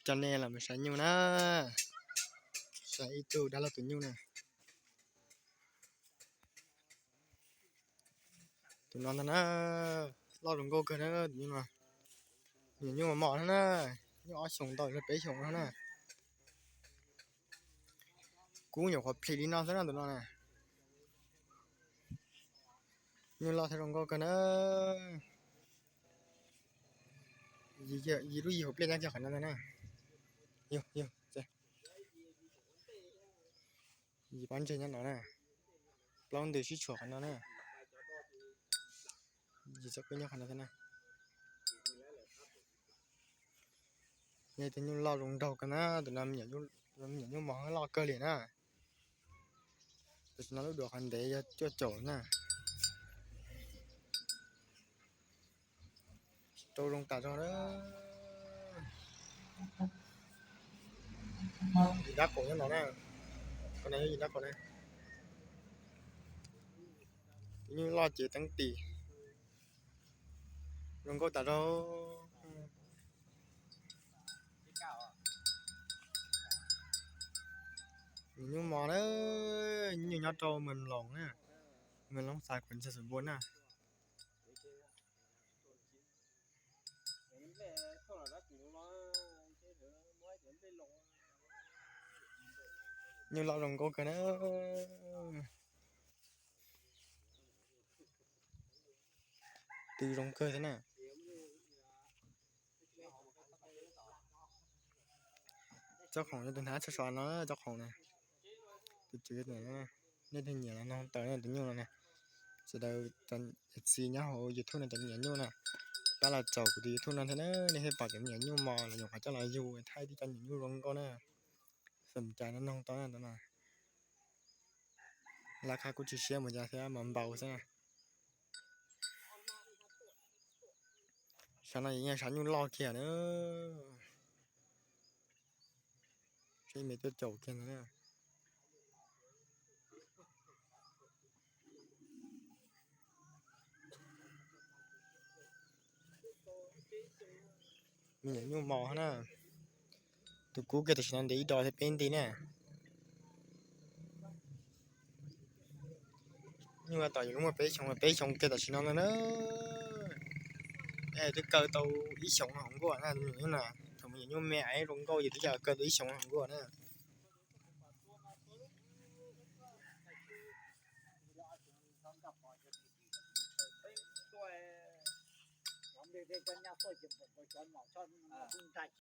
Coj nej los mus saib nyuj na, saib ib tug dab laug tus nyuj na. Tus no ntag na, loj zoo nkauj kawg na tus nyuj no. Nyuam nyuj mos mos na, nyuj ob xyoos ntau, peb xyoos no na. Kub nyuam qhuav plhis li no xwb na tus no na. Nyuj loj thiab zoo nkauj kawg na. Yim lub yim hauv pliaj nyob kiag qhov no ntag na. Yim pob ntseg nyob no na. Plaub ntws sib tshuam qhov no na. Yim txoj kub nyob qhov no thiab na. Yog tus nyuj loj zoo nraug kawg na, tus no me nyuam nyuj mos loj kawg li na. Tus no lub duav qhov ntev yog cuaj caum na. Rau zoo tas zog na. Yim dab qaum nyob no na. Qhov no yog yim dab qaum na. Tus nyuj loj ces teeb tis. Zoo nkauj tas zog. Nyuam nyuj mos na, nyuj nyob rau Mes Loos na, Mes Loos xav kuv ntxhais xum npua na. Nyuj loj zoo nkauj kawg na. Tw zoo kawg thiab na. Tsob khoom yog tus hnav tshaj so no, tsob khoom na. Tus tswv, nej leej twg nyiam los noog tau tus nyuj no na. Sawv daws cov txiv nyob hauv YouTube no cov nyiam nyuj na, pab los caum kuv tus YouTube no thiab na. Nej thiaj pom cov me nyuam nyuj mos los nyuam qhuav coj los yug thaij tib cov nyuam nyuj zoo nkauj na. Xom cai no noog tau na tus no. Laj kab kuj tsis siab mus cas thiab mas npau xwb na. Sav no yog sav nyuj loj kiag na. Sav me tuaj caum kiag ntag na. Me nyuam nyuj mos na. Tus kub kiag tam sim no ntev ib dos thiab peb nti na. Nyuj tom yuav muaj peb xyoo, peb xyoo kiag tam sim no ntag na. Twb kaw tau ib xyoos hauv nkuaj na, tus me nyuam nyuj no. Thaum me nyuam nyuj me aiv zoo nkauj ces twb kaw tau ib xyoos hauv nkuaj na.